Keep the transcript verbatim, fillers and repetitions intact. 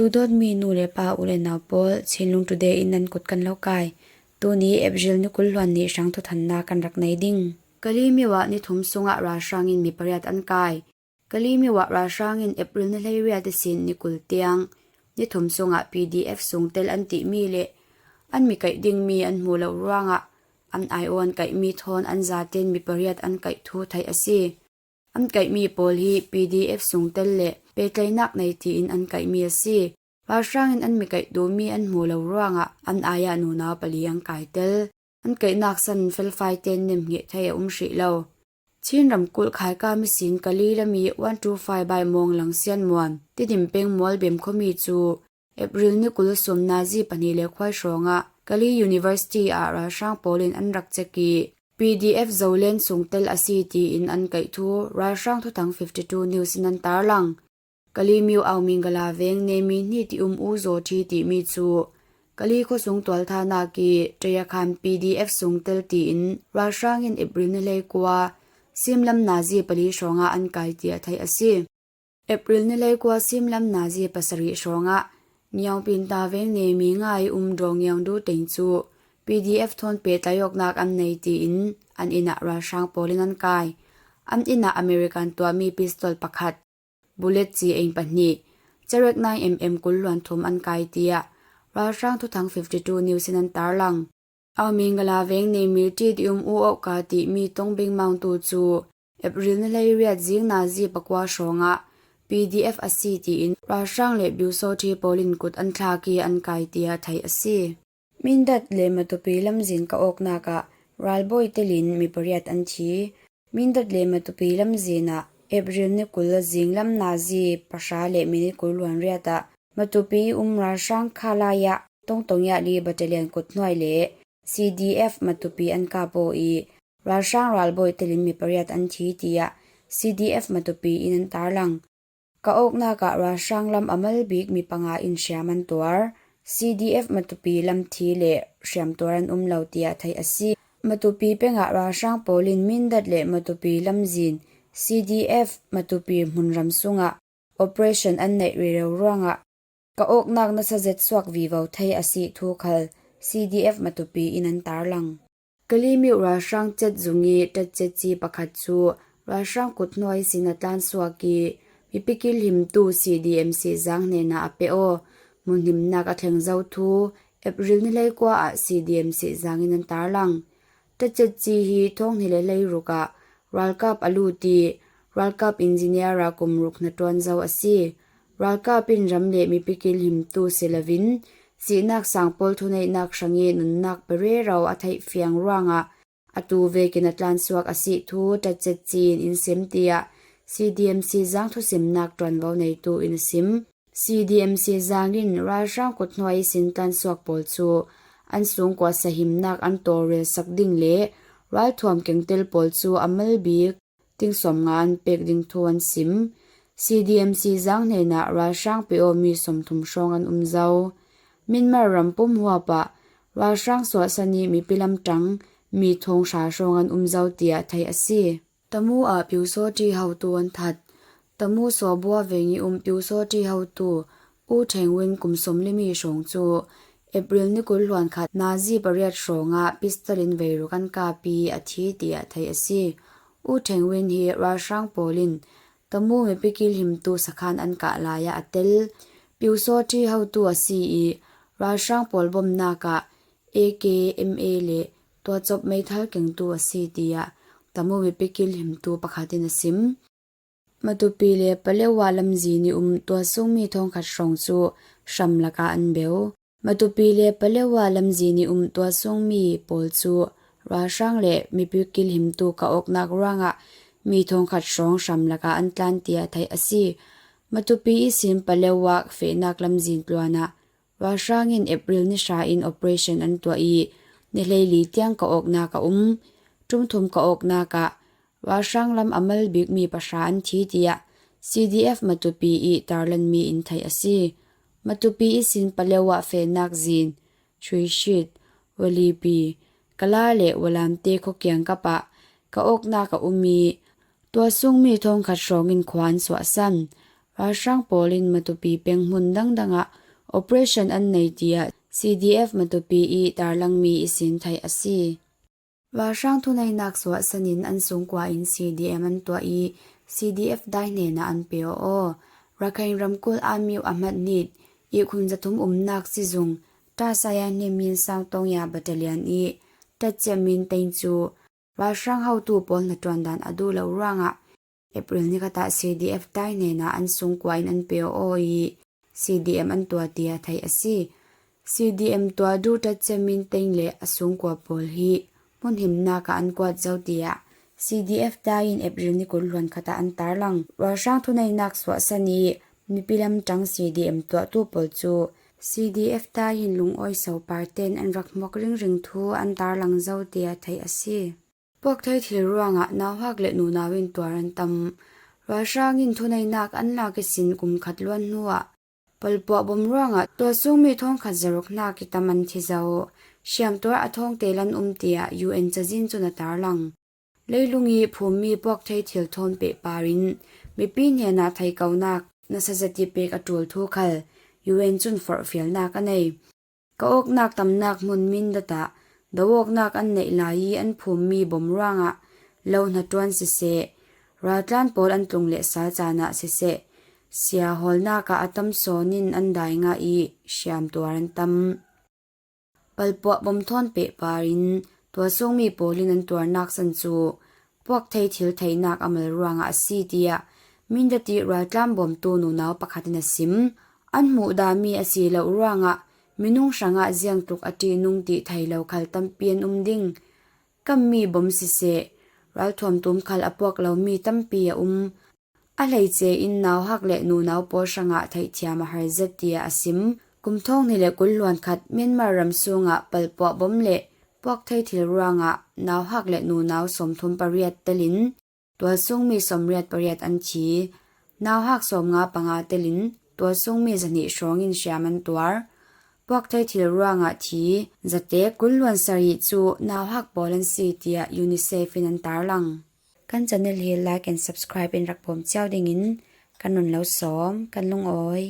Tuzawtmi nu le pa, u le nau pawl, Chinlung Today in nan kut kan lo kai. Tuni April ni kul hluan ni hrang thuthanna kan rak nei ding. Kali miu ah ni thum sungah ralhrangin mi pariat an kai. Kali miu ah ralhrangin April ni hleiriat ihsin ni kul tiang ni thum sungah P D F sungtel an tihmi le an mi kaih dingmi an hmu lo ruangah an aiawh an kaihmi thawn an zaten mi pariat an kaih thu theih a si. An kaihmi pawl hi P D F sungtel le pehtlaihnak nei tiin an kaihmi a si. Ralhrangin an mi kaih duhmi an hmu lo ruangah an aiah nunau pali an kaitel. An kaihnak san felfai ten nemhngeh thei a um hrih lo. Chin ramkulh Khaika misin Kali lami one two five Baimawng Langsianmuan, Tidim peng Mualbem khuami cu April ni kul sawm nazi pahnih le khuai hrawngah Kali University ah ralhrang pawlin an rak cek i, P D F Zolen sungtel a si tiin an kaih thu ralhrang thuthang fifty two News in an tarlang. Kali miu Aumingala veng Nemi hni ti um U Zaw Thi timi cu Kali khuasung tualthanak i Tayakhan P D F sungtel tiin ralhrangin April ni hleikua simlam nazi pali hrawngah an kai tiah theih a si. April ni hleikua simlam nazi pasarih hrawngah Ngiaungpinta veng Nemi ngai um Daw Ngiaungdu teng cu P D F thawn pehtlaih awknak an nei tiin an inn ah ralhrang pawlin an kai. An inn ah American tuahmi pistol pakhat, bullet ci eng pahnih, carek nine M M kul hluan thum an kai tiah ralhrang thuthang fifty two News in an tarlang. Aumingala veng Nemi ti ti um U Auka timi Tongbing Maungtu cu April ni hleiriat zing nazi pakua hrawngah P D F a si tiin ralhrang le Pyusawṭhi pawlin kut an thlak i an kai tiah theih a si. Mindat le Matupi lamzin ka awknak ah ralbawi telin mi pariat an thi. Mindat le Matupi lamzin ah April ni kul zinglam nazi pahra le minit kul hluan riat ah Matupi um ralhrang kha lai ah Tongtongiah li battalion kuthnuai le C D F Matupi an kap aw i ralhrang ralbawi telin mi pariat an thi tiah C D F Matupi in an tarlang. Ka awknak ah ralhrang lam a mal bik mi panga in hriam an tuar. C D F Matupi lam thi le hriam tuar an um lo tiah theih a si. Matupi peng ah ralhrang pawlin Mindat le Matupi lamzin C D F Matupi hmunram sungah operation an neih rero ruangah ka awknak nasa zet suak vivo thei a si thu khal C D F Matupi in an tarlang. Kali miu ralhrang cet zung i ṭat cet ci pakhat cu ralhrang kuthnuai sin a tlansuak i mipi kilhimtu C D M C Zang hnenah a pe aw. Hmunhimnak a thleng zo thu April ni hleikua ah C D M C Zang in an tarlang. Ṭat cet ci hi thawng hnih le hleiruk ah ralkap a lut i ralkap engineer ah kum ruk hnaṭuan zo a si. Ralkap in ram le mipi kilhimtu si loin sinak sang pawl thuneihnak hrang i nunnak pe rero a theih fiang ruangah atu vekin a tlansuak a si thu ṭat cet ci in in sim tiah C D M C Zang thusimnak ṭuanvo neitu in a sim. C D M C Zang in ralhrang kuthnuai sin tlansuak pawl cu an sungkuasa himnak an tawlrelsak ding le ralthuam kengtel pawl cu a mal bik ting sawmnga an pek ding thu an sim. C D M C Zang hnenah ralhrang pe awmi sawmthum hrawng an um zo. Myanmar ram pum huap ah ralhrang suahsan i mipi lamṭang mi thawng hra hrawng an um zo tiah theih a si. Tamu ah Pyusawṭi hotu an that. Tamu Sawbua veng i um Pyusawṭi hotu U Theng Win kum sawm le mi hrawng cu April ni kul hluan khat nazi pariat hrawngah pistol in veiruk an kap i a thi tiah theih a si. U Theng Win hi ralhrang pawlin Tamu mipi kilhimtu sakhan an kah lai ah a tel. Pyusawṭi hotu a si i ralhrang pawl bomnak ah A K M A le tuacop meithal kengtu a si tiah Tamu mipi kilhimtu pakhat in a sim. Matupi le Palewa lamzin i um tuasungmi thawngkhat hrawng cu hram lakah an beu. Matupi le Palewa lamzin i um tuasungmi pawl cu ralhrang le mipi kilhimtu kah awknak ruangah mi thawngkhat hrawng hram lakah an tlan tiah theih a si. Matupi ihsin Palewa fehnak lamzin tluan ah ralhrang in April ni hra in operation an tuah i ni hleili tiang kah awknak a um. Ṭumthum kah awknak ah ralhrang lam a mal bikmi pahra an thi tiah C D F Matupi i tarlanmi in theih a si. Matupi ihsin Palewa fehnak zin, Chuishit, Walipi, Kala le Walamte khua kiangkap ah kah awknak a um i tuasungmi thawngkhat hrawng in khua an suahsan. Ralhrang pawl in Matupi peng hmun dangdangah operation an nei, tiah C D F Matupi i tarlang mi i sin theih a si. Ralhrang thuneinak suahsan in an sungkua in C D M an tuah i, C D F dai hnenah an pe aw aw. Rakhine ramkulh a miu a hmat nit i khun zathum umnak sizung Tasaya Hnimin Sangtongya Battalion i Tatchia Min Teng cu ralhrang hotu pawl hnaṭuan dan a duh lo ruangah April ni khatah C D F dai hnenah an sungkua in an pe aw aw i, C D M an tuah, tiah theih a si. C D M tuah duh Tatchia Min Teng le a sungkua pawl hi hmun himnak ah an kuat zo, tiah C D F dai in April ni kul hluan khatah an tarlang. Ralhrang thuneinak suahsan i mipi lam ṭang C D M tuahtu pawl cu C D F dai in lungawi so parten an rak hmuak ringring thu an tarlang zo, tiah theih a si. Puakthei thil ruangah nauhak le nunau in tuar an tam. Ralhrang in thuneinak an lak ihsin kum khat luan hnuah palpuah bom ruangah tualsungmi thawngkhat zaruk hnak i tam an thi zo. Hriamtuar a thawngte lan um, tiah U N cazin cun a tarlang. Leilung i phummi puakthei thil thawn pehpar in mipi hnenah theikonak nasa zati pek a ṭul thu khal U N cun forhfialnak a nei. Ka awknak tamnak hmun Mindat ah do awknak an neih lai i an phummi bom ruangah lo hnaṭuan siseh, raltlan pawl an tlung le sal caan ah siseh, sia hawlnak ah a tam sawn in an dai ngah i hriamtuar an tam. Palpuah bom thawn pehpar in tualsungmi pawl in an tuarnak san cu puakthei thil theihnak a mal ruangah a si, tiah Mindat i raltlan bawmtu nunau pakhat in a sim. An hmuhdahmi a si loh ruangah minung hrangah ziangtluk a ṭihnung ti thei lo khal tampi an um ding. Kammi bom siseh, ralthuam tum khal a puak lomi tampi a um. A hleice in nauhak le nunau pawl hrangah theihthiam a har zet, tiah a sim. Kum thawng hnih le kul hluan khat Myanmar ram sungah palpuah bom le puakthei thil ruangah nauhak le nunau sawmthum pariat telin tualsungmi sawmriat pariat an thi. Nauhak sawmnga panga telin tualsungmi zahnih hrawng in hriam an tuar. Puakthei thil ruangah thi zate kul hluan sarih cu nauhak pawl an si, tiah UNICEF in an tarlang. Kan channel hi like and subscribe in rak bawm cio dingin kan run lo sawm, kan lungawi.